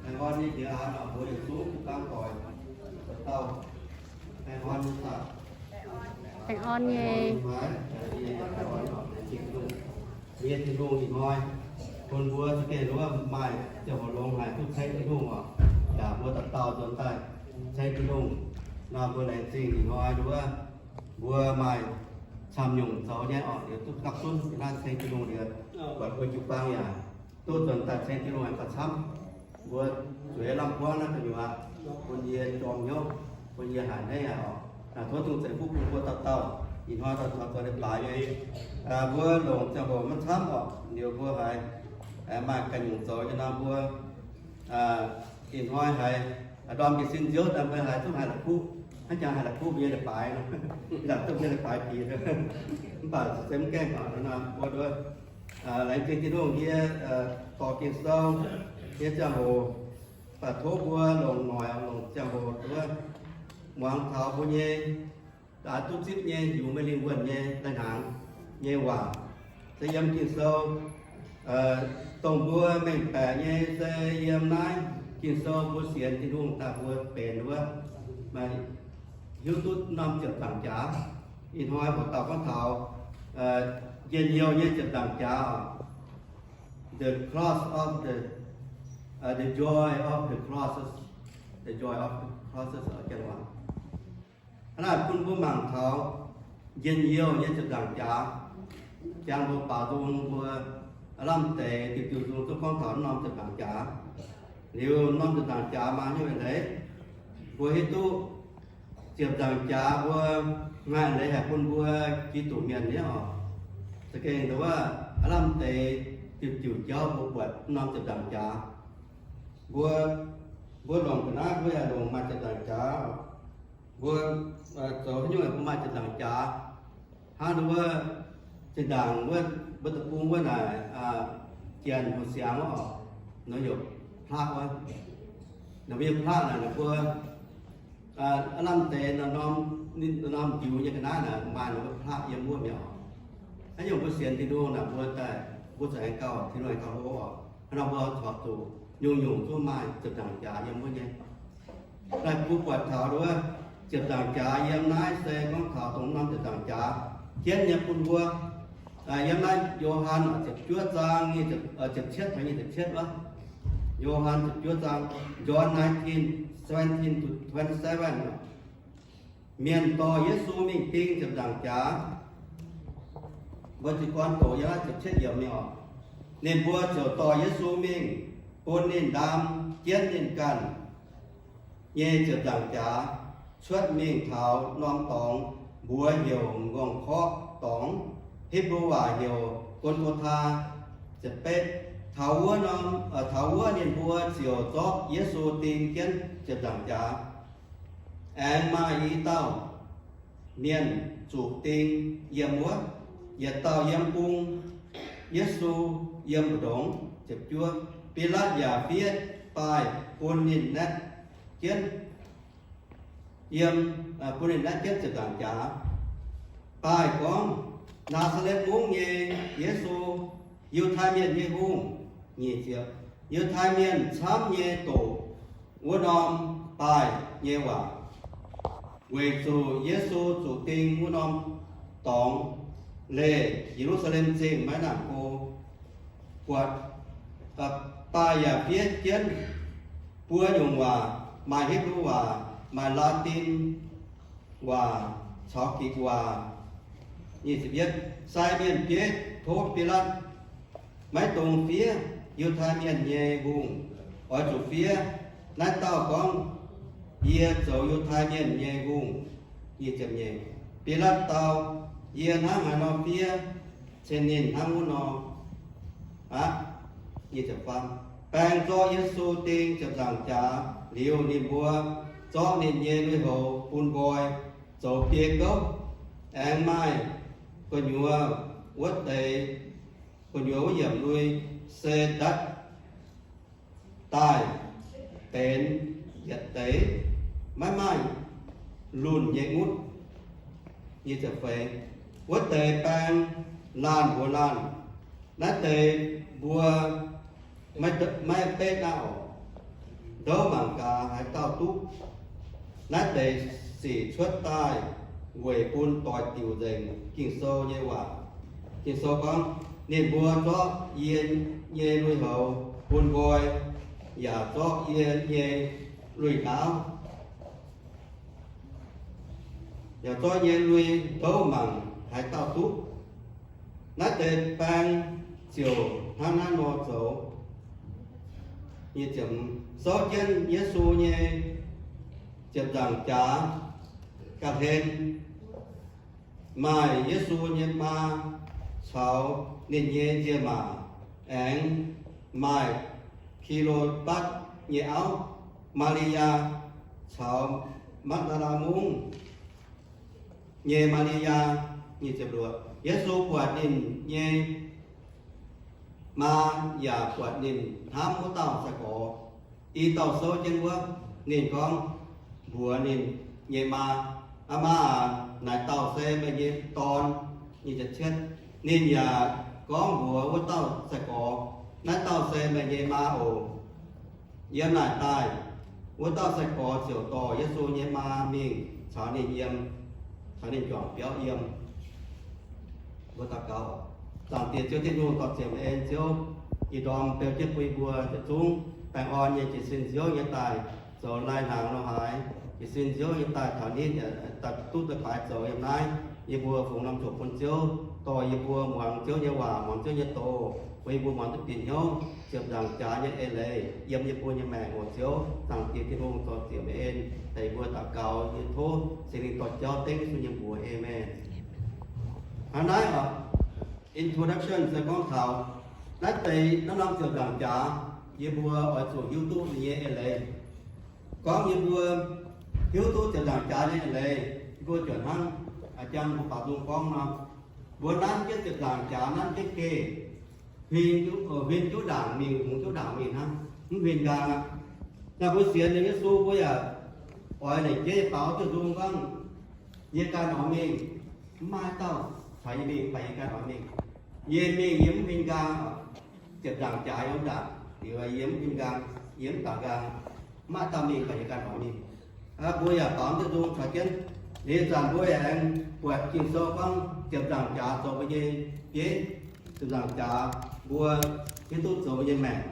Baengh orn nyei jiex aqv, mbuo yietc zungv duqv gaengh doic dauh dauh. Baengh orn nyei saah? Baengh orn nyei. Mienh Tin-Hungh ih hnoi bun mbuo za'gengh wuov maaih ziangh hoc longx haic duqv ceng Tin-Hungh oc. Yaac mbuo dauh dauh nzuonx daaih ceng Tin-Hungh. Nor mbuo laengz zingh ih hnoi wuov mbuo maaih camv nyungc zoux nyei oc, liuz duqv gapv zunv naaiv ceng Tin-Hungh liuz, buatc mbuo jiu-baang yaac duqv nzuonx daaih ceng Tin-Hungh aengx gauh camv. Mbuo zueiz lamh buangv naaiv gu'nyuoz bun yie jorm hnyouv, bun yie haiz hneiv haic oc. Tov Tin-Hungh ceix fuqv bun mbuo dauh dauh. Ih hnoi dauh dauh zoux leiz-baaix nyei, mbuo longc ziangh hoc maiv camv oc, liuz mbuo haiz maaih ganh nyungc zoux nyei nor mbuo ih hnoi haiz ndorm jiez sin nziouv daaih mbuo haiz zungv haiz la'kuqv, hnangv jangx haiz la'kuqv mbuo nyei leiz-baaix, yaac duqv mbuo nyei leiz-baaix jiex. Mv baac se mv gaengh oc, nor mbuo nduov laengz zingh Tin-Hungh yie dorh Ging-Sou nyei ziangh hoc, baac tov mbuo longc noic longc ziangh hoc wuov muangx taux mbuo nyei duqv zipv nyei, yungz meih lingh wuonh nyei lai-hnaangx nyei waac. Se yiem Ging-Sou, dongh mbuo mengh baeqc nyei se yiem naaiv Ging-Sou mbuo sienx Tin-Hungh daaih mbuo benx wuov, maaih hiuv duqv norm ziepc nzaangc jaax. Ih hnoi mbuo dauh gorngv taux njien-youh nyei ziepc nzaangc jaax oc. The cross of the, uh, the joy of the crosses, the joy of the crosses, uh, Janx waac. Hnangv naaic bun mbuo mangc taux njien-youh nyei ziepc nzaangc jaax. Jangx mbuo baaux nzung mbuo lamh deix diuc diuc nzung duqv gorngv taux norm ziepc nzaangc jaax. Liuz norm ziepc nzaangc jaax maaih hnyouv leiz, mbuo hiuv duqv ziepc nzaangc jaax mbuo maaih leiz haic bun mbuo Giduc mienh nyei oc. Za'gengh nduov aav lamh deix diuc diuc jauv mbuo buatc norm ziepc nzaangc jaax. Mbuo, mbuo longc ga'naaiv mbuo yaac longc maaih ziepc nzaangc jaax. Mbuo zoux haaix nyungc mbuo maaih ziepc nzaangc jaax. Hnangv nduov zinh ndaangc wuov mbuo deic-bung wuov naaic, janx heuc siangx wuov oc, nor youc plaqv wuov. Naaiv mbuo nyei plaqv naaic, naaic mbuo aav lamh deix norm, norm jiu nyei ga'naaiv naaic maaih naaiv mbuo plaqv yiem wuov mi'aqv. Haaix nyungc mbuo sienx Tin-Hungh naaic mbuo daaih, mbuo zuqc aengx gauh Tin-Hungh aengx gauh hlo oc. Hnangv nor mbuo corc zuqc nyungc-nyungc zungv maaih ziepc nzaangc jaax yiem wuov nyei. Naaiv mbuo buatc taux nduov ziepc nzaangc jaax yiem naaiv se gorngv taux dongh norm ziepc nzaangc jaax jienv nyei bun mbuo. Yiem naaiv Yo^han ziepc juov zaang nyic ziepc cietv taux nyic ziepc cietv wuov. Yo^han ziepc juov zaang, John nineteen, seventeen to twenty-seven. Mienh dorh Yesu mingh ding ziepc nzaangc jaax. Mbuo jiez gorn doqc yiem naaiv ziepc cietv yiemc nyei oc. Ninh mbuo ziouc dorh Yesu mingh, bun ninh ndaam jienv ninh ganh nyei ziepc nzaangc jaax cuotv mingh taux norm dorngx, mbuox heuc M'nqorngv-korqv Dorngx, Hipv^lu waac heuc Go^n^go^taa. Ziepc betv, taux wuov norm, taux wuov ninh mbuo ziouc zorqv Yesu ding jienv ziepc nzaangc jaax. Aengx maaih i dauh mienh zuqc ding yiem wuov, yietc dauh yiem bung, Yesu yiem mbu'ndongx. Ziepc juov, Bilatv yaac fiev baaih bun ninh naetv jienv, yiem, bun ninh naetv jienv ziepc nzaangc jaax. Baaih gorngv, Naa^saa^letv Mungv nyei Yesu, Yiutai Mienh nyei Hungh. Nyic ziepc, Yiutai Mienh camv nyei doqc wuov norm baaih nyei waac, weic zuqc Yesu zuqc ding wuov norm dorngx leih Ye^lu^saa^lem Zingh maiv nangc go. Buatc, baaih yaac fiev jienv buo nyungc waac, maaih Hipv^lu waac, maaih Laatin waac caux Gikc waac. Sai mienh bieiv tov Bilatv, Maiv dungx fiev Yiutai Mienh nyei Hungh. Oix zuqc fiev, Naaiv dauh gorngv, Yie zoux Yiutai Mienh nyei Hungh. Bilatv dau, Yie hnangv haaix nor fiev, cen ninh hnangv wuov nor aqv. Baeng zorqv Yesu ding ziepc nzaangc jaax liuz, ninh mbuo zorqv ninh nyei lui-houx bun nqoi zoux biei gouv. Aengx maaih gu'nyuoz wuov deix, gu'nyuoz wuov yiemc lui se ndatv daaih benx yietc deix, maiv maaih lunh nyei ngutv. Wuov deix baeng laanh mbuox laanh, Naaiv deix mbuo Maiv, maiv betv naaiv oc. Ndouv mangc gaax haaix dauh duqv. Naaiv deix sic cuotv daaih weic bun doix diuc nzengc Ging-Sou nyei waac. Ging-Sou gorngv, ninh mbuo zorqv yie nyei lui-houx bun nqoi, yaac zorqv yie nyei lui-ndaauv, yaac zorqv nyei lui-ndouv mangc haaix dauh duqv. Naaiv deix baeng ziouc hnangv naaiv nor zoux. Souv jienv Yesu nyei ziepc nzaangc jaax ga'hlen, maaih Yesu nyei maa caux ninh nyei nzie-maac, aengx maaih Ki^lo^batv nyei auv, Maa^li^yaa, caux Magv^ndaa^laa Mungv nyei Maa^li^yaa. Yesu buatc ninh nyei maa yaac buatc ninh hnamv wuov dauh sai-gorx. I dauh souv jienv wuov, ninh gorngv mbuox ninh nyei maa, Aa maa aac, naaic dauh se meih nyei dorn. Ninh yaac gorngv mbuox wuov dauh sai-gorx, Naaiv dauh se meih nyei maa oc. Yiem naaic daaih, wuov dauh sai-gorx ziouc dorh Yesu nyei maa mingh caux ninh yiem, caux ninh juangc biauv yiem. Mbuo daux gaux. Zaangc Diex Ziouv Tin-Hungh, dorh ziepc en Ziouv, ih ndorm beu jienv bun yie mbuo yietc zungv baengh orn nyei jiez sin nziouv nyei daaih zoux lai-hnaangx lo haaix, jiez sin nziouv nyei daaih taux nitv, duqv daaih baaix zoux yiem naaiv. Yie mbuo fungx norm ziouc bun Ziouv dorh yie mbuo muangx Ziouv nyei waac, muangx Ziouv nyei doz, bun yie mbuo muangx duqv bieqc hnyouv ziepc nzaangc jaax nyei eix leiz yiem yie mbuo nyei maengc oc Ziouv. Zaangc Diex Tin-Hungh, dorh ziepc en daaih yie mbuo daux gaux, yie tov Singx Lingh dorh jauv dengv Yesu nyei mbuox. Aamen. Hnangv naaiv oc, introduction se gorngv taux naaiv deix naaiv norm ziepc nzaangc jaax, yie mbuo oix zuqc hiuv duqv ninh nyei eix leiz. Gorngv yie mbuo hiuv duqv ziepc nzaangc jaax nyei eix leiz, yie mbuo juonc hnangv a'jang mbuo baaux nzung gorngv nor, mbuo nanv jienv ziepc nzaangc jaax nanv jienv geh, huin juqv ndaangc mingh, hungx juqv ndaangc mingh hnangv, mv huin nqaang aqv. Naaiv mbuo sienx liuz Yesu mbuo yaac oix lengc jeiv baaux duqv nzung gorngv, yie ganh oix mingh, mv maaih dauh caux yie mingh, mv baac yie ganh oix mingh. Yie mingh yie mv huin nqaang, ziepc nzaangc jaax yiem ndaangc, liuz yie mv huin nqaang, yie mv daaux nqaang, mv maaih dauh mingh, mv baac yie ganh oix mingh. Mbuo yaac baaux duqv nzung caux jienv. Liuz zanc mbuo yaac aengx buatc Ging-Sou gorngv ziepc nzaangc jaax zoux mbuo nyei bieiv, ziepc nzaangc jaax mbuo hiuv duqv zoux mbuo nyei maengc.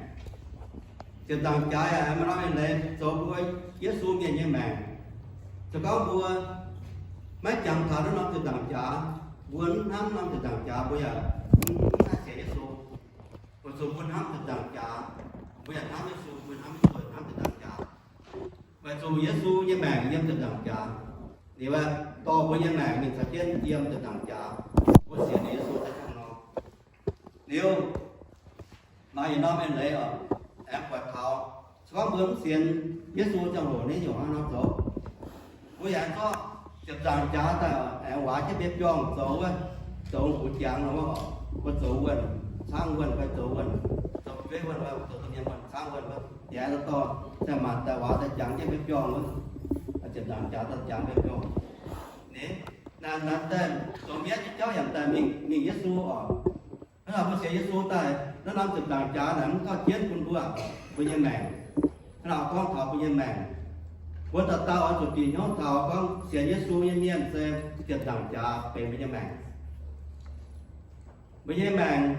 Ziepc nzaangc jaax yaac maaih norm eix leiz zoux mbuo Yesu mienh nyei maengc. Se gorngv mbuo maiv jangx taux naaiv norm ziepc nzaangc jaax, mbuo mv hnamv norm ziepc nzaangc jaax, mbuo yaac mv haih sienx Yesu. Weic zuqc mbuo hnamv ziepc nzaangc jaax, mbuo yaac hnamv Yesu, mbuo hnamv Yesu, hnamv ziepc nzaangc jaax. Weic zuqc Yesu nyei maengc yiem ziepc nzaangc jaax. Liuz dorh mbuo nyei maengc mingh caux jienv yiem ziepc nzaangc jaax, mbuo sienx Yesu daaih hnangv nor. Liuz maaih yietc norm eix leiz oc, aengx buatc taux se gorngv mbuo mv sienx Yesu ziangh hoc ninh haaix nyungc hnangv nor zoux. Mbuo yaac zorqv ziepc nzaangc jaax daaih aengx waaix jienv mbuo nyei biorngh zoux wuov, zoux gux jangx nor wuov, mbuo zoux wuonh, caangv wuonh fai zoux wuonh, zoux fu'jueiv wuonh fai zoux domh mienh wuonh, caangv wuonh wuov, yaac aengx dorh daaih maac daaih waaix daaih jangx jienv mbuo nyei biorngh wuov, ziepc nzaangc jaax daaih jangx mbuo nyei biorngh. Naaiv, naaiv daaih zoux mienv nyei jauv yaac daaih mingh, mingh Yesu oc. Hnangv naaic mbuo sienx Yesu daaih, naaiv norm ziepc nzaangc jaax naaic mv gauh jienv bun mbuo, mbuo nyei maengc. Hnangv naaic gorngv taux mbuo nyei maengc, mbuo dauh dauh oix zuqc bieqc hnyouv taux gorngv sienx Yesu nyei mienh se ziepc nzaangc jaax benx mbuo nyei maengc. Mbuo nyei maengc,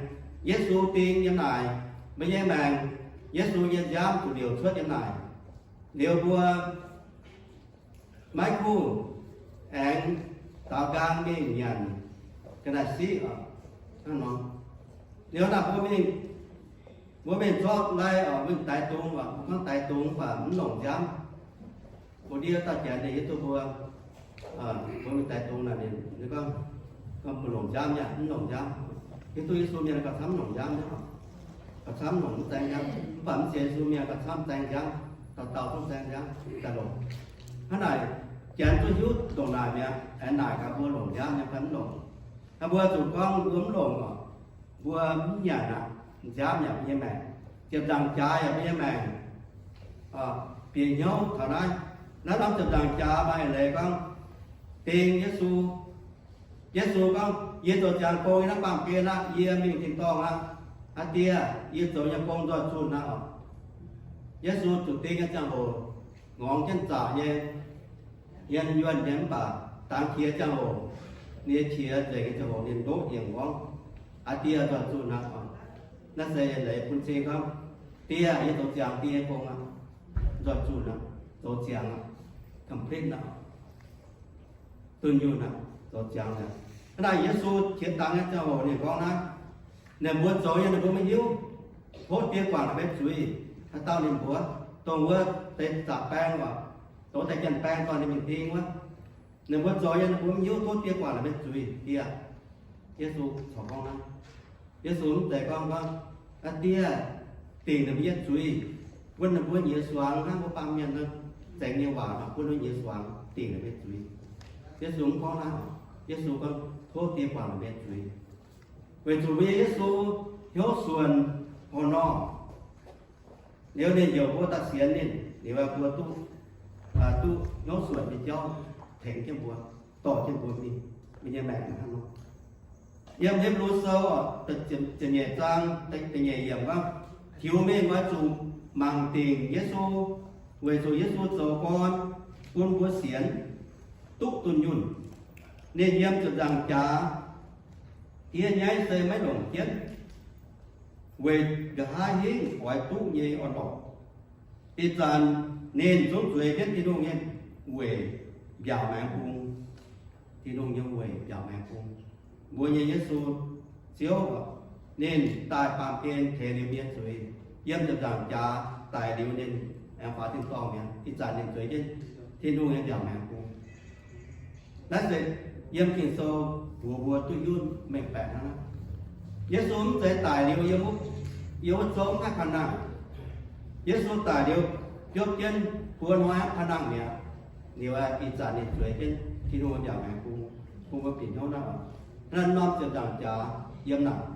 Yesu ding yiem naaic. Mbuo nyei maengc, Yesu nyei nziaamv zuqc liouc cuotv yiem naaic. Liuz mbuo maiv kuv aengx daaux nqaang mingh nyanc ga'naaiv siqv oc. Hnangv nor, liuz naaic mbuo mingh, mbuo mingh zorqv lai oc, mingh daix dungz oc, mbuo gorngv daix dungz mv baac mv longc nziaamv. Mbuo ndiev dauh janx ninh hiuv duqv mbuo, mbuo mingh daix dungz naaic ninh gorngv, gorngv mbuo longc nziaamv nyei, mv longc nziaamv. Hiuv duqv Yesu mienh gauh camv longc nziaamv nyei, gauh camv longc mv zaeng nziaamv, mv baac mv sienx Yesu mienh gauh camv zaeng nziaamv, dauh dauh zungv zaeng nziaamv daaih longc. Hnangv naaic, janx duqv hiuv ndongc naaic mi'aqv, aengx naaic gaax mbuo longc nziaamv nyei fai mv longc. Hnangv mbuo zuqc gorngv mbuo mv longc oc, mbuo mv nyanc aqv, nziaamv yaac mbuo nyei maengc, ziepc nzaangc jaax yaac mbuo nyei maengc. Bieqc hnyouv taux naaiv, naaiv norm ziepc nzaangc jaax maaih eix leiz gorngv ding Yesu. Yesu gorngv, yie zoux ziangx gong yiem naaiv baamh gen aqv, yie mingh tin-dorngh aqv. Aa Die, yie zoux nyei gong nzoih zunh aqv oc. Yesu zuqc ding nyei ziangh hoc, ngorngx jienv zaqc nyei, hmien yuonh nyei mv baac dangx qiex ziangh hoc, ninh nyei qiex nzengc nyei ziangh hoc, ninh ndoqv yienc gorngv, Aa Die, nzoih zunh aqv oc. Naaiv se leiz bun cing gorngv, Die, yie zoux ziangx Die nyei gong aqv. Nzoih zunh aqv, zoux ziangx aqv, complete aqv, dunh yunh aqv, zoux ziangx aqv. Hnangv naaic Yesu qiex dangx nyei ziangh hoc ninh gorngv naaiv, ninh mbuo zoux nyei ninh mbuo maiv hiuv, tov Die guangc ninh mbuo nyei zuiz. Haaix dauh ninh mbuox, dongh wuov deix zaqc baeng oc, dongh deix janx-baeng dorh ninh mingh ding wuov, ninh mbuo zoux nyei ninh mbuo maiv hiuv, tov Die guangc ninh mbuo nyei zuiz. Die, Yesu corc gorngv naaiv. Yesu mv zeiz gorngv, gorngv, Aa Die, dingc ninh mbuo nyei zuiz, bun ninh mbuo nyiex suangx hnangv wuov baamh mienh zengx nyei waac, bun ninh mbuo nyiex suangx dingc ninh mbuo nyei zuiz. Yesu mv gorngv naaiv. Yesu gorngv, Tov Die guangc ninh mbuo nyei zuiz. Weic zuqc mbuo nyei Yesu hnyouv suonc horh nor, liuz ninh heuc mbuo daaih sienx ninh, liuz mbuo duqv, duqv hnyouv suonc nyei jauv tengx jienv mbuo, dorh jienv mbuo mingh, mbuo nyei maengc hnangv nor. Yiem Hipv^lu Sou ziepc nyeic zaang da'nyeic yiemc gorngv, Tiux mingh oix zuqc mangc dingc Yesu, weic zuqc Yesu zoux gorn bun mbuo sienx, duqv dunh yunh. Ninh yiem ziepc nzaangc jaax, diev nyaiv se maiv longc jienv, weic nqa'haav hingv oix duqv nyei orn-lorqc. Ih zanc ninh zungv zueiz jienv Tin-Hungh nyei weic mbiaauc maengx bung. Tin-Hungh nyei weic mbiaauc maengx bung. Mbuo nyei Yesu Ziouv, ninh daaih baamh gen tengx liuz mienh zuiz, yiem ziepc nzaangc jaax daic liuz ninh aengx faaux tin-dorngh mi'aqv. Ih zanc ninh zueiz jienv Tin-Hungh nyei mbiaauc maengx bung. Naaiv se yiem Ging-Sou mbuox mbuo duqv hiuv mengh baeqc hnangv. Yesu mv zeiz daic liuz yiem wuov, yiem wuov zouv mv haih ka'nangh. Yesu daic liuz biopv jienv buo hnoi aqv, ka'nangh mi'aqv. Liuz ih zanc ninh zueiz jienv Tin-Hungh mbiaauc maengx bung, bun mbuo bieqc hnyouv naaiv oc. Naaiv norm ziepc nzaangc jaax yiem naaic.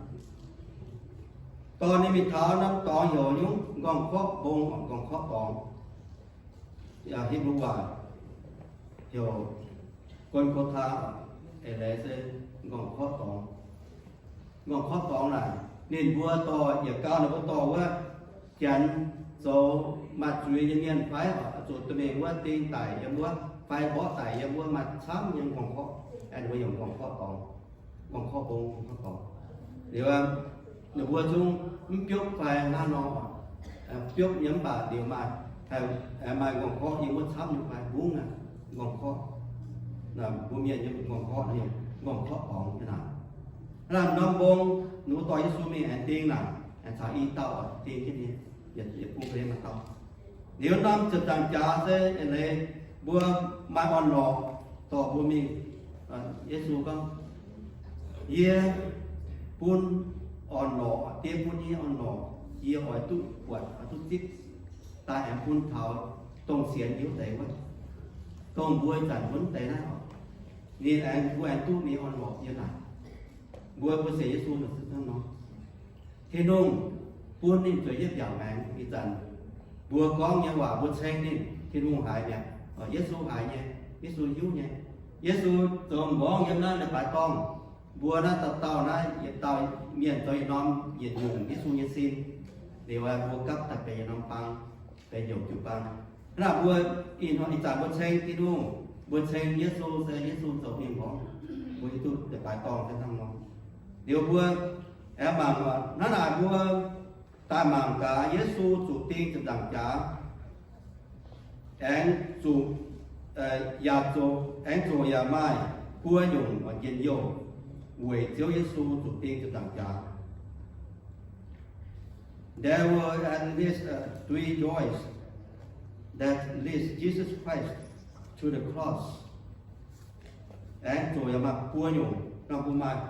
Dorh ninh mingh taux norm dorngx heuc nyungc Nqorngv-Korqv Mbong, Nqorngv-Korqv Dorngx. Yaac Hipv^lu waac heuc Golgotha, eix leiz se Nqorngv-Korqv Dorngx. Nqorngv-Korqv Dorngx naaic, ninh mbuo dorh, yietc gau ninh mbuo dorh wuov janx zoux maaih zuiz nyei mienh fai zuqc duqv mingh wuov ding daic yiem wuov, fai mborqv daic yiem wuov, maaih camv nyei Nqorngv-Korqv, ninh mbuo heuc Nqorngv-Korqv Dorngx, Nqorngv-Korqv Mbong, Nqorngv-Korqv Dorngx. Liuz ninh mbuo zungv mv biopv fai hnangv nor, biopv nyei mv baac liuz maaih, maaih Nqorngv-Korqv yiem wuov camv nyei fai mbungv aqv, Nqorngv-Korqv. Mbuo mienh nyei Nqorngv-Korqv, Nqorngv-Korqv Dorngx nyei naaic. Hnangv naaic norm mbong, ninh mbuo dorh Yesu mingh aengx ding naaic, aengx caux i dauh ding jienv nyei, yietc bung ga'hlen maaih dauh. Liuz norm ziepc nzaangc jaax se eix leiz mbuo maaih orn-lorqc dorh mbuo mingh. Yesu gorngv, Yie bun orn-lorqc, Die bun yie orn-lorqc, yie oix duqv buatc, oix duqv zipv, daaih aengx bun taux dongh sienx yie wuov deix wuov, dongh mbuo ih zanc wuov deix naaiv oc. Ninh aengx, mbuo aengx duqv ninh orn-lorqc yiem naaic. Mbuo, mbuo sienx Yesu naaic se hnangv nor. Tin-Hungh bun ninh zueiz jienv mbiaauc maengx ih zanc. Mbuo gorngv nyei waac mbuo ceng ninh, Tin-Hungh haiz mi'aqv. Yesu haiz nyei, Yesu hiuv nyei. Yesu zoux m'nqorngv yiem naaiv leiz-baaix dorngh. Mbuo naaiv dauh dauh naaiv yietc dauh mienh zoux yietc norm yietc nyungc Yesu nyei sin. Liuz mbuo gapv daaih benx yietc norm bang, benx heuc jiu-baang. Hnangv naaic mbuo ih hnoi ih zanc mbuo ceng Tin-Hungh, mbuo ceng Yesu se Yesu zoux mienh m'nqorngv. Mbuo hiuv duqv leiz-baaix dorngh se hnangv nor. Liuz mbuo aengx mangc, hnangv naaic mbuo daaih mangc gaax Yesu zuqc ding ziepc nzaangc jaax, aengx zuqc, yaac zuqc, aengx zuqc yaac maaih buo nyungc njien-youh weic Ziouv Yesu zuqc ding ziepc nzaangc jaax. There were at least, uh, three joys that leads Jesus Christ to the cross. Aengx zuqc yaac maaih buo nyungc, nor mbuo maaih,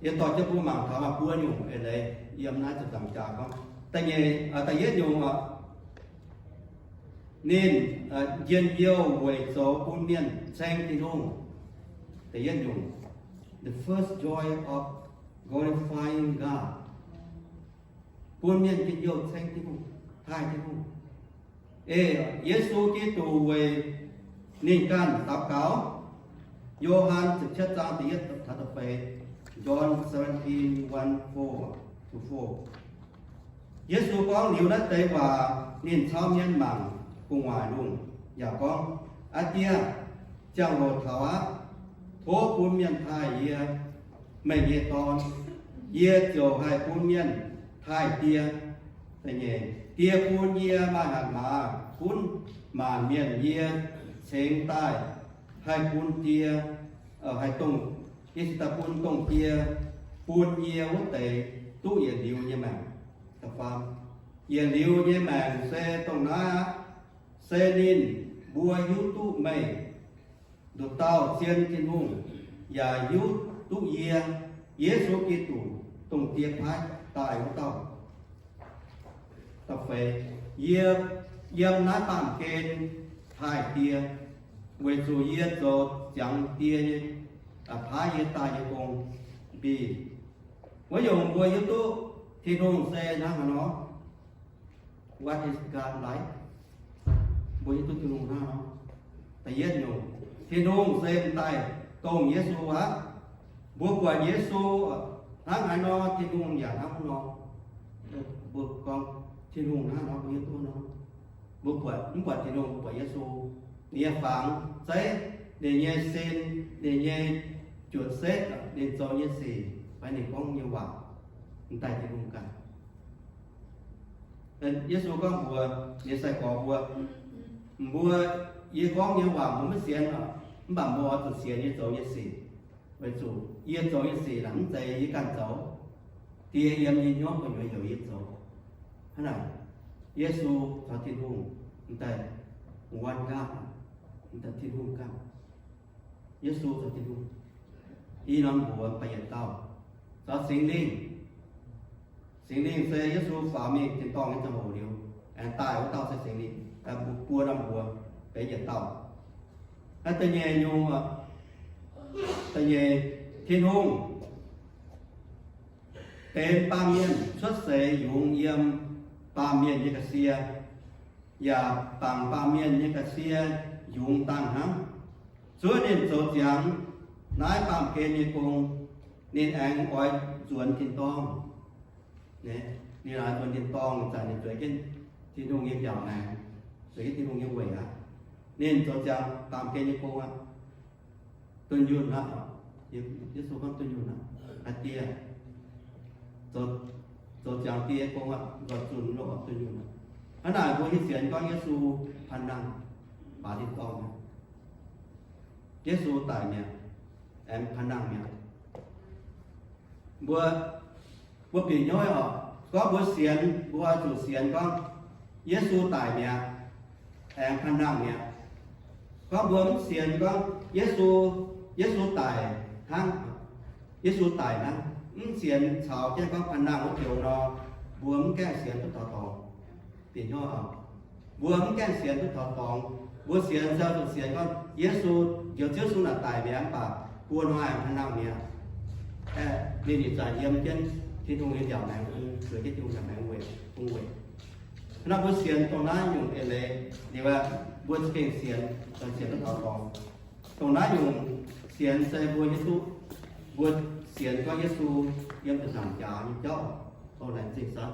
yie dorh jienv mbuo mangc taux maaih buo nyungc eix leiz yiem naaiv ziepc nzaangc jaax gorngv. Da'nyeic, da'yietv nyungc oc, ninh njien-youh weic zoux bun mienh ceng Tin-Hungh. Da'yietv nyungc, the first joy of glorifying God. Bun mienh njien-youh ceng Tin-Hungh, taaih Tin-Hungh. Eix, Yesu Giduc weic ninh ganh daux gaux. Yo^han ziepc cietv zaang da'yietv taux da'feix, John seventeen, one, four to four. Yesu gorngv liuz naaiv deix waac, ninh cau hmien mangc gu'nguaaic lungh yaac gorngv, Aa Die, ziangh hoc taux aqv. Tov bun mienh taaih yie, meih nyei Dorn. Yie ziouc haih bun mienh taaih Die. Da'nyeic, Die bun yie maaih hatc maaz gunv maanc mienh yie cengx daaih haih bun Die, haih dongh, yie cingx daaih bun dongh Die bun yie wuov deix duqv yietc liuz nyei maengc. Yietc liuz nyei maengc se dongh naaiv aqv. Se ninh mbuo hiuv duqv meih, nduqc dauh zien Tin-Hungh, yaac hiuv duqv yie, Yesu Giduc, dongh Die paaiv daaih wuov dauh. Yie yiem naaiv baamh gen taaih Die, weic zuqc yie zoux ziangx Die nyei, paaiv yie daaih nyei gong. Mbic, wuov nyungc mbuo hiuv duqv Tin-Hungh se hnangv haaix nor. What is God like? Mbuo hiuv duqv Tin-Hungh hnangv haaix nor. Da'yietv nyungc, Tin-Hungh se m'daaih dongh Yesu aqv. Mbuo buatc Yesu hnangv haaix nor, Tin-Hungh yaac hnangv nor. Mbuo gorngv Tin-Hungh hnangv nor, mbuo hiuv duqv nor. Mbuo buatc, mv buatc Tin-Hungh, mbuo buatc Yesu. Ninh nyei fangx zeiv, ninh nyei sin, ninh nyei juoqc setv, ninh zoux nyei sic, fai ninh gorngv nyei waac, m'daaih Tin-Hungh ganh. Yesu gorngv mbuox ninh nyei sai-gorx mbuo, mbuo, yie gorngv nyei waac mbuo maiv sienx, mv baac mbuo oix zuqc sienx yie zoux nyei sic. Weic zuqc yie zoux nyei sic naaic mv zeiz yie ganh zoux. Die yiem yie hnyouv gu'nyuoz heuc yie zoux. Hnangv naaic, Yesu caux Tin-Hungh m'daaih one God, m'daaih Tin-Hungh ganh. Yesu caux Tin-Hungh, i norm mbuox baac yietc dauh. Caux Singx Lingh, Singx Lingh se Yesu faaux mingh tin-dorngh nyei ziangh hoc liuz, aengx daaih wuov dauh se Singx Lingh, mbuo buo norm mbuox benx yietc dauh. Naaiv da'nyeic nyungc, da'nyeic, Tin-Hungh benx baamh mienh cuotv seix yungz yiem baamh mienh nyei ga'sie, yaac bangc baamh mienh nyei ga'sie yungz dangh hnangv. Zuov ninh zoux ziangx naaiv baamh gen nyei gong, ninh aengx oix nzuonx tin-dorngh. Ninh oix nzuonx tin-dorngh, zanc ninh zueiz jienv Tin-Hungh nyei mbiaauc maengx, zueiz jienv Tin-Hungh nyei weic aqv. Ninh zoux ziangx baamh gen nyei gong aqv. Dunh yunh aqv. Yesu gorngv dunh yunh aqv. Aa Die, zoux ziangx Die nyei gong aqv, nzoih zunh loh dunh yunh aqv. Hnangv naaic mbuo hiuv sienx gorngv Yesu panh nangh baaix tin-dorngh mi'aqv. Yesu daic mi'aqv, aengx panh nangh mi'aqv. Mbuo, mbuo bieqc hnyouv oc, gorngv mbuo sienx, mbuo oix zuqc sienx gorngv Yesu daic mi'aqv, aengx panh nangh mi'aqv. Gorngv mbuo mv sienx gorngv Yesu, Yesu daic hnangv, Yesu daic hnangv, mv sienx caux jienv gorngv panh nangh wuov joux nor, mbuo mv gaengh sienx duqv taux dorngx. Bieqc hnyouv oc. Mbuo mv gaengh sienx duqv taux dorngx. Mbuo sienx se zuqc sienx gorngv Yesu, njoux Ziouv Yesu naaic daic mi'aqv, mv baac buo hnoi aengx panh nangh mi'aqv. Aeqv, ninh nyei zanc yiem jienv Tin-Hungh nyei mbiaauc maengx bung, zueiz jienv Tin-Hungh mbiaauc maengx weic, bung weic. Hnangv naaic mbuo sienx dongh naaiv nyungc eix leiz liuz, mbuo za'gengh sienx, sienx duqv taux dorngx. Dongh naaiv nyungc sienx se mbuo hiuv duqv, mbuo sienx gorngv Yesu yiem da'naanc jaax nyei jauv, dongh laengz zingh san,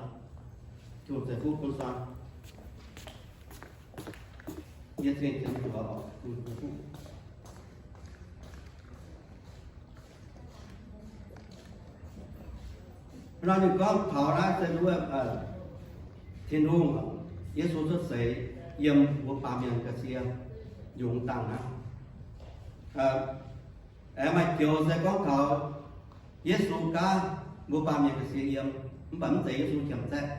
Tin-Hungh ceix fuqv bun san. Yie za'gengh sienx duqv oc, Tin-Hungh ceix fuqv. Nor ninh gorngv taux naaiv se wuov, Tin-Hungh, Yesu cuotv seix yiem mbuo baamh mienh ga'sie yungz dangh hnangv. Aengx maaih joux se gorngv taux Yesu gaav mbuo baamh mienh ga'sie yiem, mv baac mv zeiz Yesu qiemx zaeqv.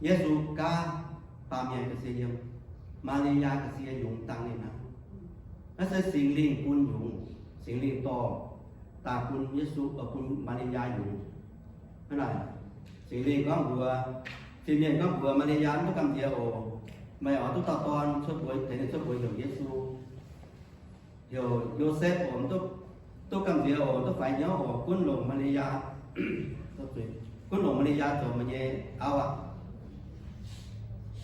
Yesu gaav baamh mienh ga'sie yiem, Maa^li^yaa ga'sie yungz dangh ninh hnangv. Naaiv se Singx Lingh bun yungz, Singx Lingh dorh daaih bun Yesu, bun Maa^li^yaa yungz. Hnangv naaic, Singx Lingh gorngv mbuox, fin-mienh gorngv mbuox Maa^li^yaa, mv duqv gamh nziex oc. Meih oix duqv dauh dorn cuotv mbuox, tengx ninh cuotv mbuox heuc Yesu. Heuc Yosepv oc, mv duqv gamh nziex oc, mv duqv faix hnyouv oc, gunv longc Maa^li^yaa, gunv longc Maa^li^yaa zoux meih nyei auv aqv.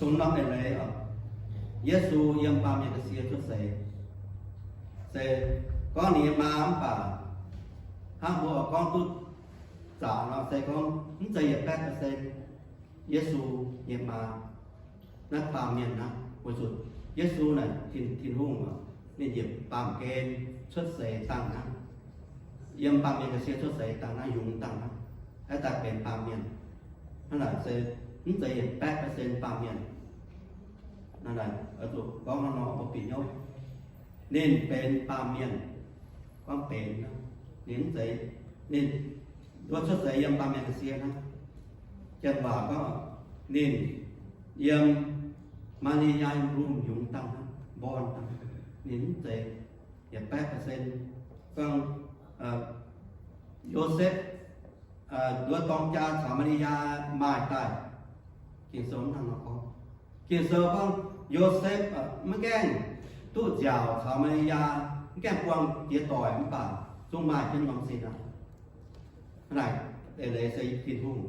Dongh norm eix leiz oc, Yesu yiem baamh mienh ga'sie cuotv seix, se gorngv ninh nyei maa mv baac hnangv mbuo oix gorngv duqv zaqc nor, se gorngv mv zeiz yietc baeqv percent. Yesu nyei maa, naaiv baamh mienh hnangv. Weic zuqc Yesu naaic, Tin, Tin-Hungh, ninh njiec baamh gen cuotv seix dangh hnangv, yiem baamh mienh ga'sie cuotv seix dangh hnangv, yungz dangh hnangv, aeqv, daaih benx baamh mienh. Hnangv naaic se mv zeiz yietc baeqv percent baamh mienh. Naaic, zuqc gorngv hnangv nor mbuo bieqc hnyouv, ninh benx baamh mienh. Gorngv benx, ninh mv zeiz, ninh, ninh cuotv seix yiem baamh mienh ga'sie hnangv. Janx-waac gorngv, ninh yiem Maa^li^yaa nyei mbuo yungz dangh hnangv, born dangh, ninh mv zeiz yietc baeqv percent. Gorngv Yosepv nduov dorng jaa caux Maa^li^yaa maaih daaih, Ging-Sou hnangv nor gorngv. Ging-Sou gorngv Yosepv maiv gaengh duqv nziaauc caux Maa^li^yaa, maiv gaengh buangh jiex doic mv baac zungv maaih jienv norm sin aqv. Hnangv naaic, eix leiz se Tin-Hungh,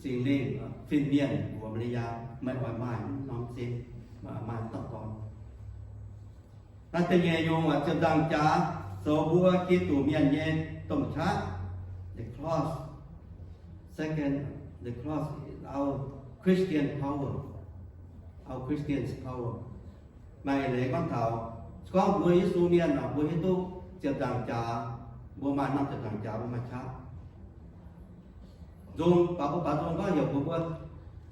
Singx Lingh fin-mienh mbuox Maa^li^yaa, meih oix maaih norm sin, maaih dauh dorn. Naaiv da'nyeic nyungc, ziepc nzaangc jaax zoux mbuo Giduc mienh nyei domh qaqv. The cross, second, the cross is our Christian power, our Christian's power. Maaih eix leiz gorngv taux, gorngv mbuo Yesu mienh, mbuo hiuv duqv ziepc nzaangc jaax, mbuo maaih norm ziepc nzaangc jaax mbuo maaih qaqv. Nzung, baac mbuo baac nzung gorngv heuc mbuo, mbuo,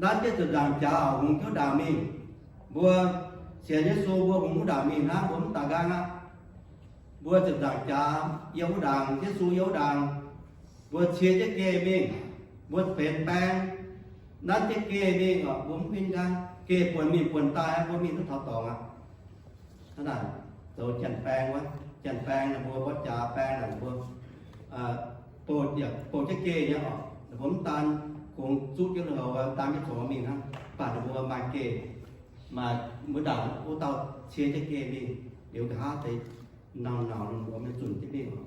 naaiv jienv ziepc nzaangc jaax hungx jienv wuov ndaangc mingh. Mbuo sienx Yesu mbuo hungx wuov ndaangc mingh hnangv, mbuo mv daaih nqaang aqv. Mbuo ziepc nzaangc jaax yiem wuov ndaangc, Yesu yiem wuov ndaangc, mbuo cie jienv geh mingh, mbuo benx baeng, nanv jienv geh mingh, mbuo mv huin nqaang, geh buonc mingh buonc daaih, mbuo mingh duqv taux dorngx aqv. Hnangv naaic, zoux janx-baeng wuov, janx-baeng naaic mbuo, mbuo jaax baeng naaic mbuo, bouh, bouh jienv geh nyei oc. Mbuo mv daan kungx zuqv jienv lui-houx, daan jienv zoux mingh hnangv, mv baac ninh mbuo maaih geh, maaih wuov ndaangc wuov dauh cie jienv geh mingh, liuz nqa'haav deix nauc-nauc ninh mbuo maiv zunc jienv mingh oc.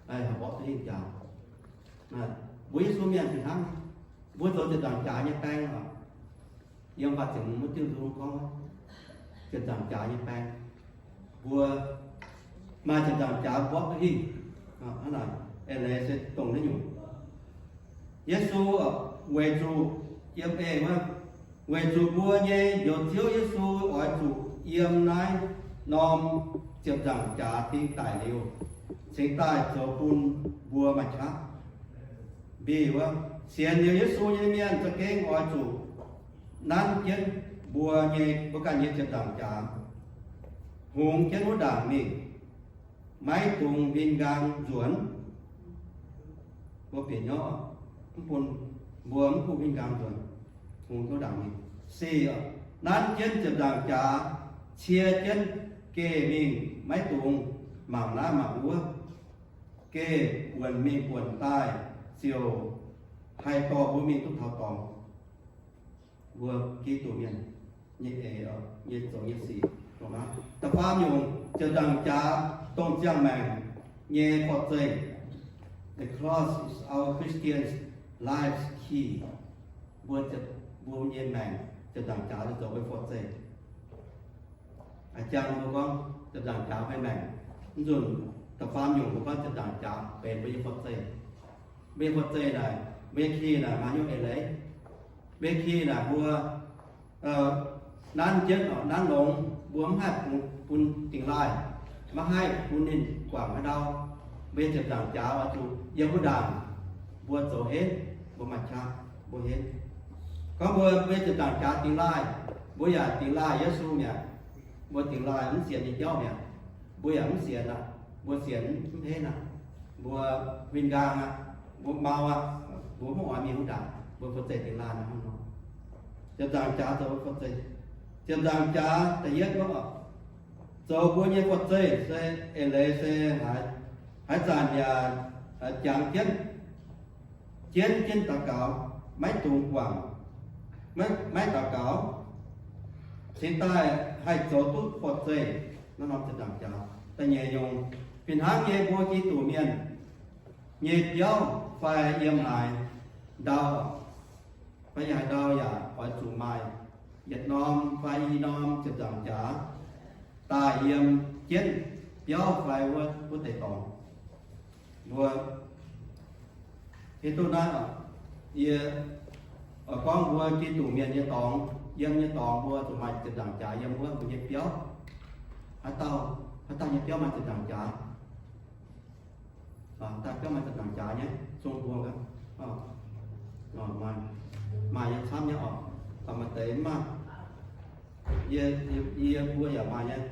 Mborqv duqv hingh jaax. Mbuo Yesu mienh fih hnangv, mbuo zoux ziepc nzaangc jaax nyei baeng oc. Yiem faah ziepc mv diuh nzung gorngv, ziepc nzaangc jaax nyei baeng. Mbuo maaih ziepc nzaangc jaax mborqv duqv hingh. Hnangv naaic, eix leiz se dongh naaiv nyungc. Yesu weic zuqc, yiem eix wuov, weic zuqc mbuo nyei Njoux Ziouv Yesu oix zuqc yiem naaiv norm ziepc nzaangc jaax ding daic liuz, cingx daaih zoux bun mbuo maaih qaqv. Mbiv wuov, sienx liuz Yesu nyei mienh za'gengh oix zuqc nanv jienv mbuo nyei, mbuo ganh nyei ziepc nzaangc jaax, hungx jienv wuov ndaangc mingh, maiv dungx huin nqaang nzuonx. Mbuo bieqc hnyouv, mv bun, mbuo mv bun huin nqaang nzuonx, hungx jienv wuov ndaangc mingh. Sic, nanv jienv ziepc nzaangc jaax, cie jienv geh mingh, maiv dungx mangc naaiv mangc wuov. Geh buonc mingh buonc daaih ziouc haih dorh mbuo mingh duqv taux dorngx. Mbuo Giduc mienh nyei eix, nyei zoux nyei sic. Da'faam nyungc, ziepc nzaangc jaax dongh ziangh maengc nyei forv-zeih. The cross is our Christian's life's key. Mbuo, mbuo nyei maengc ziepc nzaangc jaax zoux mbuo forv-zeih. A'jang mbuo gorngv ziepc nzaangc jaax mbuo maengc, mv nzunc da'faam nyungc mbuo gorngv ziepc nzaangc jaax benx mbuo nyei forv-zeih. Mbuo nyei forv-zeih naaic, mbuo nyei ki naaic maaih hnyouv eix leiz. Mbuo nyei ki naaic mbuo nanv jienv, nanv longx, mbuo mv haih bun dingx laaih, maiv haih bun ninh guangc haaix ndau. Mbuo nyei ziepc nzaangc jaax oix zuqc yiem wuov ndaangc, mbuo zoux henv, mbuo maaih qaqv, mbuo henv. Gorngv mbuo, mbuo nyei ziepc nzaangc jaax dingx laaih, mbuo yaac dingx laaih Yesu mi'aqv. Mbuo dingx laaih mv sienx nyei jauv mi'aqv. Mbuo yaac mv sienx aqv. Mbuo sienx mv henv aqv. Mbuo huin nqaang aqv. Mbuo mau aqv. Mbuo mv oix mingh wuov ndaangc. Mbuo forv-zeih dingx laaih hnangv nor. Ziepc nzaangc jaax zoux forv-zeih. Ziepc nzaangc jaax da'yietv gorngv, zoux mbuo nyei forv-zeih se eix leiz se haaix zanc yaac jangx jienv, jienv jienv daux gaux, maiv dungx guangc, maiv daux gaux, cingx daaih haih zoux duqv forv-zeih. Naaiv norm ziepc nzaangc jaax. Da'nyeic nyungc, fih hnangv nyei mbuo Giduc mienh nyei biauv fai yiem haaix ndau, fai yiem haaix ndau yaac oix zuqc maaih yietc norm fai i norm ziepc nzaangc jaax daaih yiem jienv biauv fai wuov, wuov deix dorngx. Mbuo hiuv duqv naaiv, yie Gorngv mbuo Giduc mienh nyei dorngx, yiem nyei dorngx mbuo zuqc maaih ziepc nzaangc jaax yiem wuov mbuo nyei biauv. Haaix dauh, haaix dauh nyei biauv maaih ziepc nzaangc jaax? Haaix dauh biauv maaih ziepc nzaangc jaax nyei? Zong mbuo gaax. Maaih, maaih nyei camv nyei oc. Maaih deix mv maaih. Yie, yie mbuo yaac maaih nyei.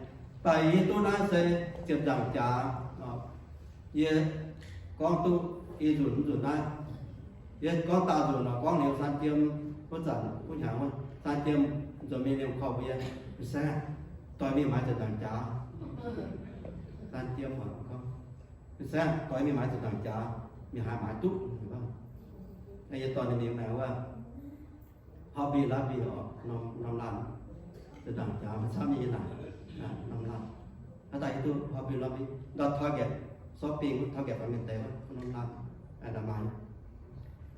Daaih yie duqv naaiv se ziepc nzaangc jaax. Yie gorngv duqv i nzunc mv nzunc naaiv. Yie gorngv daauh nzunc nor gorngv liuz San Jiem wuov zanc wuov hnyangx wuov, San Jiem nzuonx mingh liemh korv mbuox yie, M'saengv, doix mingh maaiz ziepc nzaangc jaax. San Jiem gorngv, M'saengv, doix mingh maaiz ziepc nzaangc jaax, mingh haaix maaiz duqv. Yie dorh ninh mingh maengx wuov Hobby Lobby oc, norm laanh, ziepc nzaangc jaax, mv camv nyei naaic, norm laanh. Haaix dauh hiuv duqv Hobby Lobby, ndau Target, shopping, Target fai mienh deix wuov norm laanh, maaih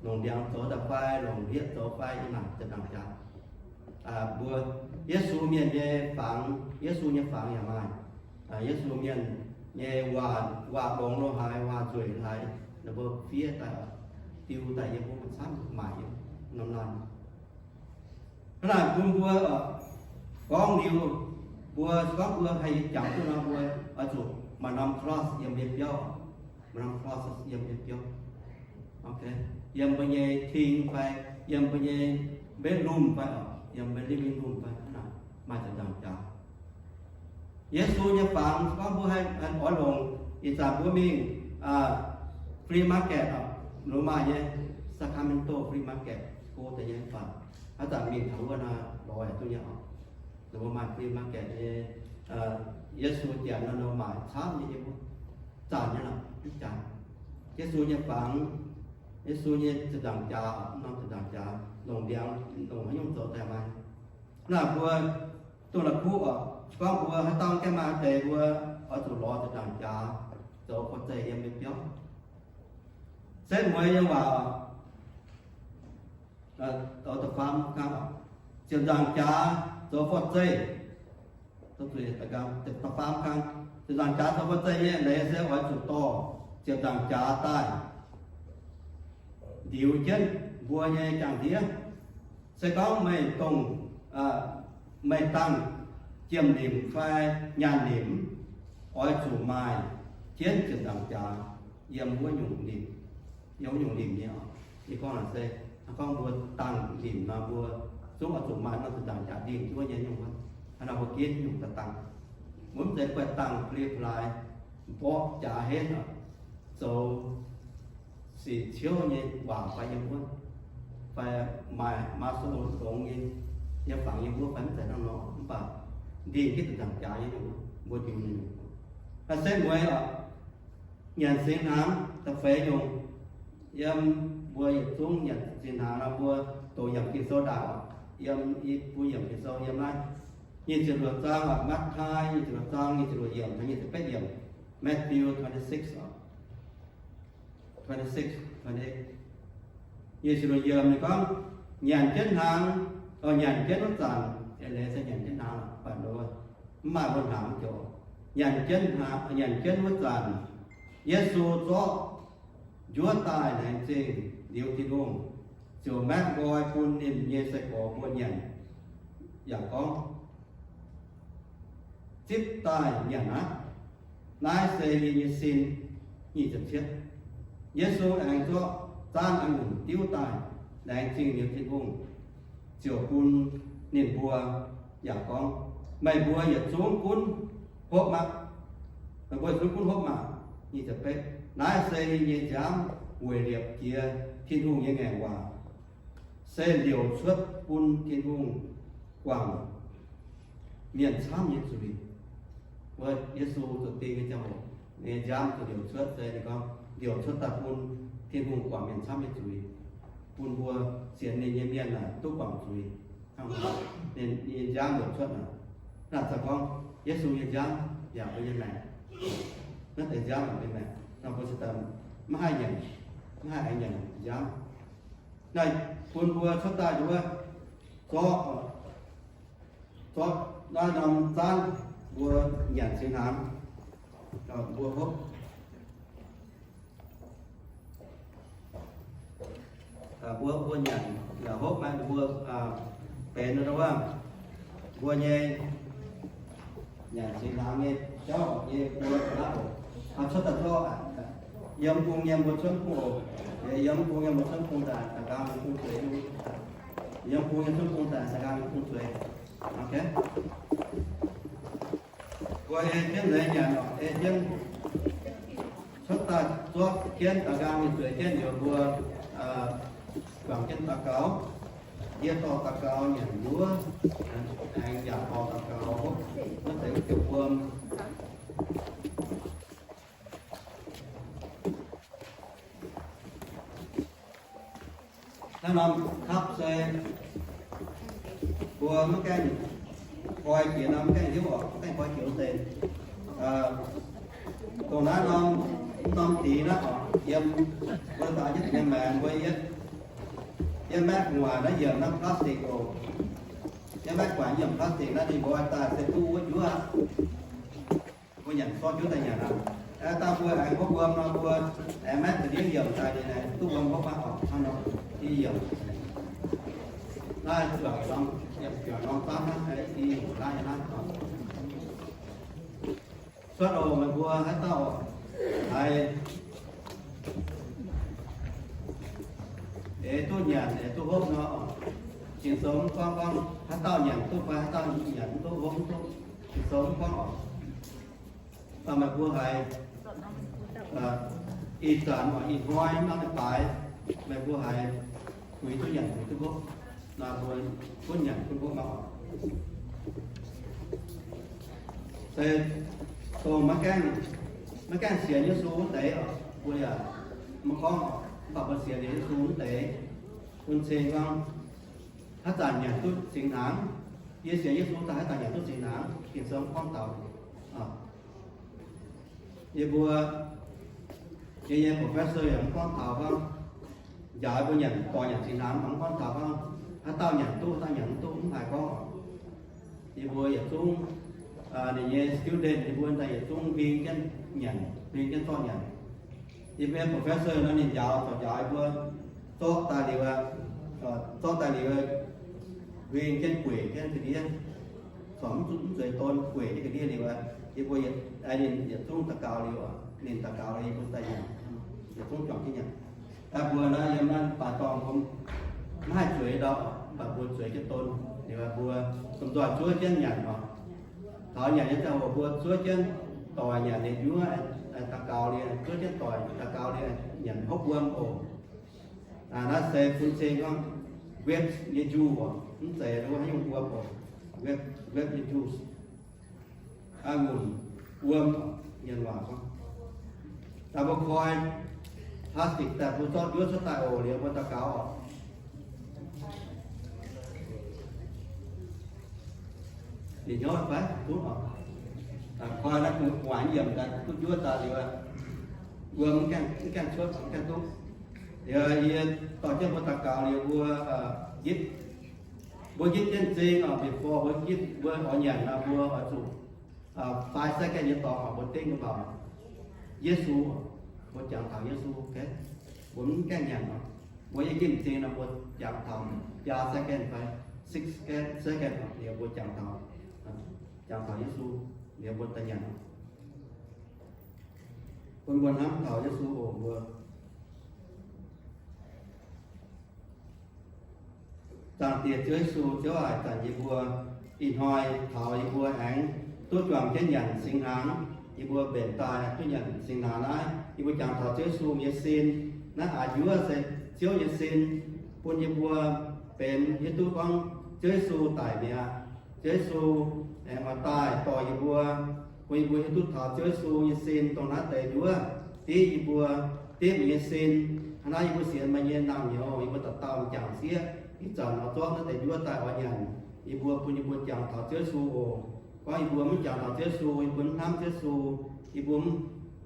longc ndiangx zoux daaih fai longc hlieqv zoux fai, yie naaic ziepc nzaangc jaax. Mbuo Yesu mienh nyei fangx, Yesu nyei fangx yaac maaih. Yesu mienh nyei waac, waac longx lo haaix, waac nzueic haaix, ninh mbuo fiev daaih, diu daaih yiem mbuo camv maaic norm laanh. Hnangv naaic bun mbuo gorngv liuz, mbuo gorngv mbuo haih jangx duqv nor, mbuo oix zuqc maaih norm cross yiem mbuo nyei biauv, maaih norm cross yiem mbuo nyei biauv. Yiem mbuo nyei ting fai yiem mbuo nyei bedroom fai, yiem mbuo living room fai, hnangv naaic maaih ziepc nzaangc jaax. Yesu nyei fangx gorngv mbuo haih oix longc, ih zanc mbuo mingh flea market, Lomaa nyei Sacramento flea market, go deix nyei mv baac haaix zanc mingh taux wuov naaic lorz yaac duqv nyei oc. Ninh mbuo maaih flea market nyei, Yesu janx nor, ninh mbuo maaih camv nyei yiem wuov, zanc nyei lorqc, mv jaax. Yesu nyei fangx, Yesu nyei ziepc nzaangc jaax, norm ziepc nzaangc jaax, longc ndiangx, longc haaix nyungc zoux daaih maaih. Naaiv mbuo duqv la'kuqv oc, se gorngv mbuo haaix dauh gaengh maaih deix, mbuo oix zuqc lorz ziepc nzaangc jaax zoux forv-zeih yiem mbuo biauv. Setv mueiz nyei waac, da'faam kang, ziepc nzaangc jaax zoux forv-zeih. Da'faam kang, ziepc nzaangc jaax zoux forv-zeih nyei leiz se oix zuqc dorh ziepc nzaangc jaax daaih ndiux jienv mbuo nyei jaa-ndiev. Se gorngv meih dongh, meih dangh jiem-nimc fai nyaanh nimc, oix zuqc maaih jienv ziepc nzaangc jaax yiem wuov nyungc nimc, yiem wuov nyungc nimc nyei oc. Yie gorngv naaic se, gorngv mbuo dangh nimc nor, mbuo zungv oix zuqc maaih norm ziepc nzaangc jaax ndingh wuov nyei nyungc wuov. Hnangv naaic mbuo ginv nyungc daaih dangh. Mbuo mv zeiz guaih dangh pa'lie pa'laaix, mborqv jaax henv oc, zoux sic ciouv nyei waac fai yiem wuov, fai maaih maa sou longx nyei, yiem fangx yiem wuov fai mv zeiz hnangv nor, mv baac ndingh jienv ziepc nzaangc jaax nyei nyungc, mbuo ndiux nyei nyungc. Naaiv setv mueiz oc, nyanc singx hnaangx da'feix nyungc. Yiem mbuo yietc zungv nyanc singx hnaangx nor, mbuo doqc yiem Ging-Sou ndaangc, yiem i buo yiem Ging-Sou yiem naaiv nyic ziepc luoqc zaang oc, Matv^tai nyic ziepc luoqc zaang nyic ziepc luoqc yiemc taux nyic ziepc betv yiemc, Matthew twenty-six oc. Twenty-six, twenty-eight. Nyic ziepc luoqc yiemc ninh gorngv, nyanc jienv hnaangx, oc, nyanc jienv wuov zanc, eix leiz se nyanc jienv hnaangx, mv baac mv maaih mbuo hnaangx joux. Nyanc jienv hnaangx, nyanc jienv wuov zanc, Yesu zorqv njuov daaih laengz zingh liuz Tin-Hungh, ziouc maetv nqoi bun ninh nyei sai-gorx mbuo nyanc, yaac gorngv, zipv daaih nyanc aqv. Naaiv se yie nyei sin. Nyic ziepc cietv. Yesu aengx zorqv zaanv a'ngunc diuv daaih, laengz zingh liuz Tin-Hungh, ziouc bun ninh mbuo, yaac gorngv, meih mbuo yietc zungv gunv hopv aqv. Meih mbuo yietc zungv gunv hopv maah! Nyic ziepc betv. Naaiv se yie nyei nziaamv, weic liepc jiez Tin-Hungh nyei ngaengc waac, se liouc cuotv bun Tin-Hungh guangc mienh camv nyei zuiz. Wuov Yesu zuqc ding nyei ziangh hoc, ninh nyei nziaamv zuqc liouc cuotv, se ninh gorngv liouc cuotv daaih bun Tin-Hungh guangc mienh camv nyei zuiz, bun mbuo sienx ninh nyei mienh naaic duqv guangc zuiz. Hnangv nor, ninh nyei nziaamv liouc cuotv naaic, naaic za'gengh gorngv Yesu nyei nziaamv yaac mbuo nyei maengc. Naaiv deix nziaamv yaac mbuo nyei maengc, naaiv mbuo se daaih maiv haih nyanc, maiv haih aengx nyanc nziaamv. Naaiv bun mbuo cuotv daaih nduov, zorqv, zorqv naaiv norm zaanv mbuo nyanc singx hnaangx, mbuo hopv. Mbuo, mbuo nyanc yaac hopv maaih mbuo benx wuov, mbuo nyei nyanc singx hnaangx nyei jauv nyei mbuo ga'naaiv oc. Cuotv daaih zorqv, yiem bung nyei mbuo cuotv bung oc. Yiem bung nyei mbuo cuotv bung daaih, daaih nqaang bung zueiz. Yiem bung nyei cuotv bung daaih, daaih nqaang bung zueiz. Mbuo ei jienv leiz nyanc oc, ei jienv cuotv daaih zorqv jienv da'nqaang nyei zueiz jienv liuz mbuo juangc jienv daux gaux. Yie dorh daux gaux nyanc nduov, aengx yaac dorh daux gaux hopv naaiv deix wuov joux wuom. Naaiv norm kapv se mbuo maiv gaengh koi jiex nor, maiv gaengh hiuv oc, maiv gaengh koi jiex wuov deix. Dongh naaiv norm, norm dix naaiv oc, yiem mbuo daaih jienv nyei maengx mbuo yietv, yietv maeqv gu'nguaaic naaiv yiemc naaiv plastic oc. Yietv maeqv gu'nguaaic yiemc plastic naaiv ninh mbuo daaih se duqv wuov njuov. Mbuo nyanc zorqv njuov daaih nyanc aqv. Dangh mbuo aengx hopv wuom nor, mbuo aengx maeqv da'ndiev yiemc daaih ninh aengx duqv wuom hopv aqv oc. Hnangv nor, i yiemc naaiv juangc norm, juangc norm zaanv hnangv, i yiemc naaiv, naaiv oc. Cuotv oc, meih mbuo haaix dauh haiz eix duqv nyanc, eix duqv hopv nor, Ging-Sou mv gorngv, gorngv haaix dauh nyanc duqv fai haaix dauh nyanc mv duqv, hopv mv duqv, Ging-Sou mv gorngv oc. Dangh meih mbuo haiz ih zanc oc, ih hnoi norm leiz-baaix, meih mbuo haiz puix duqv nyanc, puix duqv hopv, naaiv mbuo gunv nyanc gunv hopv mv baac oc. Se dongh maiv gaengh, maiv gaengh sienx Yesu wuov deix oc, mbuo yaac maiv gorngv oc. Mv baac mbuo sienx liuz Yesu wuov deix, bun cing gorngv haaix zanc nyanc duqv singx hnaangx. Yie sienx Yesu daaih haaix zanc nyanc duqv singx hnaangx, Ging-Sou gorngv taux. Yie mbuo, yie nyei professor yaac mv gorngv taux gorngv njaaux mbuo nyanc, dorh nyanc singx hnaangx, mv gorngv taux gorngv haaix dauh nyanc duqv, haaix dauh nyanc mv duqv, mv haih gorngv oc. Yie mbuo yietc zungv, ninh nyei student, yie mbuo daaih yietc zungv huing jienv nyanc, huing jienv zorqv nyanc. Yie mbuo professor nor ninh njaaux, zorqv njaaux yie mbuo zorqv daaih liuz, zorqv daaih liuz, huing jienv gueic jienv ga'ndiev, corc mv zuqc, mv zuqc don, gueic jienv ga'ndiev liuz, yie mbuo yietc, ninh yietc zungv daux gaux liuz, ninh daux gaux liuz yie mbuo daaih nyanc, yietc zungv juangc jienv nyanc. Mbuo naaiv yiem naaiv baaic dorngh mbuo maiv haih zueiz ndau, mv baac mbuo zueiz jienv don. Liuz mbuo domh nzoih zuov jienv nyanc oc. Taux nyanc nyei ziangh hoc mbuo zuov jienv doic nyanc ninh njuov, daux gaux liuz, zuov jienv doic daux gaux liuz nyanc hopv wuom oc. Naaiv se bun cing gorngv grape nyei juice oc, mv zeiz wuov haaix nyungc wuom oc. Grape, grape nyei juice. A'ngunc wuom, mienh waac gorngv. Daaih mbuo koi plastic daaih mbuo zorqv njuov cuotv daaih oc, liuz mbuo daux gaux oc. Ninh hnyouv fai duqv oc. Koi naaiv gu'nguaaic yiemc daaih duqv njuov daaih liuz, wuom mv gaengh, mv gaengh cuotv, mv gaengh duqv. Liuz yie dorh jienv mbuo daux gaux liuz mbuo gitv, mbuo gitv jienv m'zing oc, before mbuo gitv, mbuo oix nyanc nor mbuo oix zuqc five second nyei dorngx oc, mbuo dingv mbuo baaux Yesu, mbuo jangx taux Yesu, ok? Mbuo mv gaengh nyanc oc. Mbuo yiem gitv m'zing nor mbuo jangx taux biaa second fai six second, second oc, liuz mbuo jangx taux, jangx taux Yesu, liuz mbuo daaih nyanc oc. Bun mbuo hnamv taux Yesu oc, mbuo Zaangc Diex Ziouv Yesu, Ziouv aac, zanc yie mbuo ih hnoi taux yie mbuo aengx duqv juangc jienv nyanc singx hnaangx, yie mbuo mbenc daaih duqv nyanc singx hnaangx naaiv, yie mbuo jangx taux Ziouv Yesu nyei sin. Naaiv aax njuov se Ziouv nyei sin, bun yie mbuo benx hiuv duqv gorngv Ziouv Yesu daic mi'aqv. Ziouv Yesu aengx oix daaih dorh yie mbuo, bun yie mbuo hiuv duqv taux Ziouv Yesu nyei sin dongh naaiv deix njuov div yie mbuo, div meih nyei sin. Hnangv naaiv yie mbuo sienx meih nyei naamh nyouz, yie mbuo dauh dauh m'jangc sieqv ih zanc oix zorqv naaiv deix njuov daaih oix nyanc. Yie mbuo bun yie mbuo jangx taux Ziouv Yesu oc. Gorngv yie mbuo mv jangx taux Ziouv Yesu, yie mbuo mv hnamv Ziouv Yesu, yie mbuo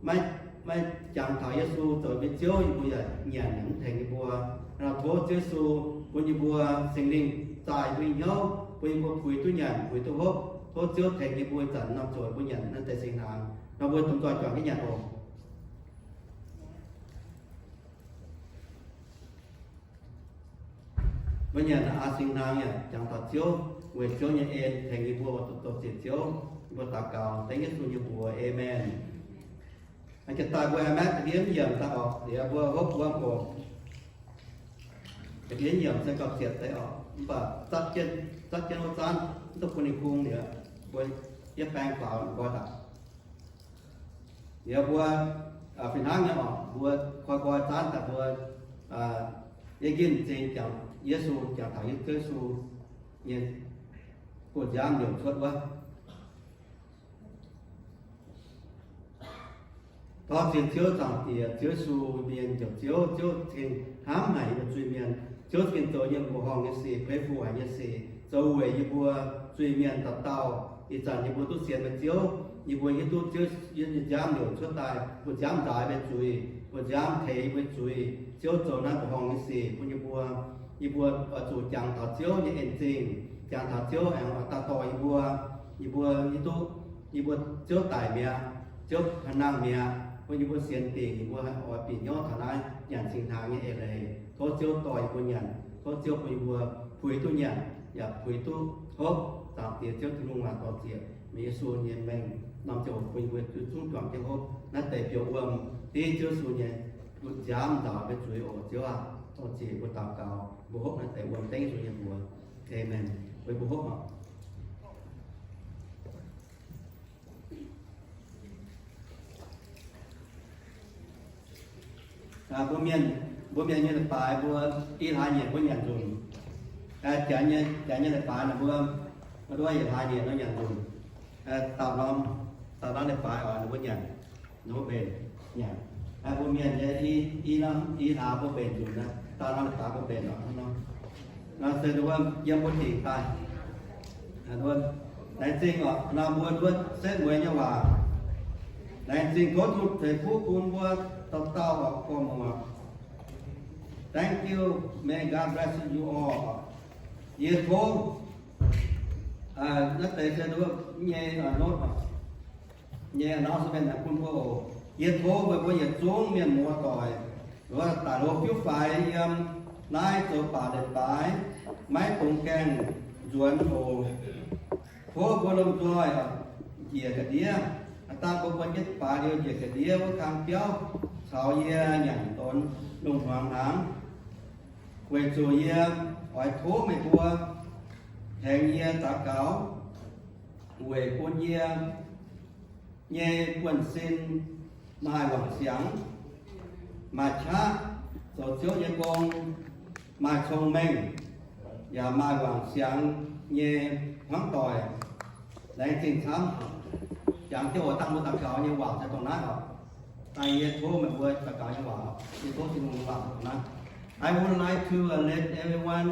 maiv, maiv jangx taux Yesu zoux yie mbuo Ziouv, yie mbuo yaac nyanc mv tengx yie mbuo. Tov Ziouv Yesu bun yie mbuo Singx Lingh zaah yie mbuo nyei hnyouv, bun yie mbuo puix duqv nyanc, puix duqv hopv. Tov Ziouv tengx yie mbuo ih zanc nor zoux yie mbuo nyanc naaiv deix singx hnaangx. Nor mbuo domh nzoih juangc jienv nyanc oc. Mbuo nyanc aa sing hnaangx yaac jangx taux Ziouv, weic Ziouv nyei en tengx yie mbuo oix zuqc zoux sienx Ziouv. Yie mbuo daux gaux dengv Yesu nyei mbuox. Aamen. Jiex daaih mbuo aengx maiv ga'ndiev yiemc daaih oc. Liuz mbuo hopv wuom oc. Ga'ndiev yiemc se gauh zietc deix oc. Mv baac zatv jienv wuov zaanv, mv duqv bun ninh kungx liuz, mbuo yietv baeng faaux nqoi daaih. Liuz mbuo fih hnangv nyei oc, mbuo koi nqoi zaanv daaih mbuo yietv nqimv m'zing jangx Yesu, jangx taux Ziouv Yesu nyei buoz-nziaamv liouc cuotv wuov. Tov sienx Ziouv Zaangc Diex, Ziouv Yesu, mienh njoux Ziouv, Ziouv cingx hnamv haic yie mbuo zuiz-mienh. Ziouv cingx zoux yiem mbuoqc horngh nyei sic, kuinx fuqv haic nyei sic, zoux weic yie mbuo zuiz-mienh dauh dauh. Ih zanc yie mbuo duqv sienx meih Ziouv, yie mbuo hiuv duqv Ziouv nyei nziaamv liouc cuotv daaih, buoz-nziaamv ndaix mbuo zuiz, buoz-nziaamv teix mbuo zuiz. Ziouv zoux naaiv mbuoqc horngh nyei sic bun yie mbuo. Yie mbuo oix zuqc jangx taux Ziouv nyei en-zingh, jangx taux Ziouv aengx oix daaih dorh yie mbuo. Yie mbuo hiuv duqv yie mbuo Ziouv daic mi'aqv, Ziouv hnangv nangh mi'aqv, bun yie mbuo sienx dingc yie mbuo oix bieqc hnyouv taux naaiv nyanc singx hnaangx nyei eix leiz. Tov Ziouv dorh yie mbuo nyanc, tov Ziouv bun yie mbuo puix duqv nyanc yaac puix duqv hopv. Zaangc Diex Ziouv Tin-Hungh, aa, dorh zieqc meih Yesu nyei mengh norm ziangh hoc bun yie mbuo zuqc zungv juangc jienv hopv naaiv deix biouv wuom, div Ziouv Yesu nyei nziaamv nzaaux mbuo zuiz oc. Ziouv aah, dorh zieqc mbuo daux gaux, mbuo hopv naaiv deix wuom dengv Yesu nyei mbuox. Aamen. Weic mbuo hopv oc. Mbuo mienh, mbuo mienh nyei leiz-baaix mbuo i hlaax nyieqc mbuo nyanc nzunc. Janx nyei, janx nyei leiz-baaix naaic mbuo, mbuo duqv yietc hlaax nyieqc nor nyanc nzunc. Dapv norm, dapv norm leiz-baaix oix mbuo nyanc, mbuo mbenc nyanc. Mbuo mienh nyei i, i norm, i hlaax mbuo mbenc nzunc naaiv, dapv norm leiz-baaix mbuo mbenc nor. Nor se nduov yiem mbuo dingc daaih. Laengz zingh oc, nor mbuo nduov setv mueiz nyei waac. Laengz zingh tov Tin-Hungh ceix fuqv bun mbuo dauh dauh oc, gorx-muoc. Thank you, may God bless you all. Yie tov, naaiv deix se nduov nyei note nyei announcement bun mbuo oc. Yie tov meih mbuo yietc zungv mienh muoz doic, nduov daaih hlo fiuv-faix yiem naaiv zoux baac leiz-baaix, maiv dungx gaengh nzuonx oc. Tov mbuo lomh nzoih njiec ga'ndiev, dangh mbuo buonv jienv baaix liuz njiec ga'ndiev wuov kang biauv caux yie nyanc donx lungh hmuangx hnaangx. Weic zuqc yie oix tov meih mbuo tengx yie daux gaux, weic bun yie nyei buonv-sin maaih wangc siangx, maaih qaqv zoux Ziouv nyei gong, maaih cong-mengh, yaac maaih wangc siangx nyei hmuangv doic. Laengz zingh camv. Jangx jienv oc, dangh mbuo daux gaux nyei waac se dongh naaiv oc. Dangh yie tov meih mbuo daux gaux nyei waac, yie tov Tin-Hungh nyei waac dongh naaiv. I would like to, uh, let everyone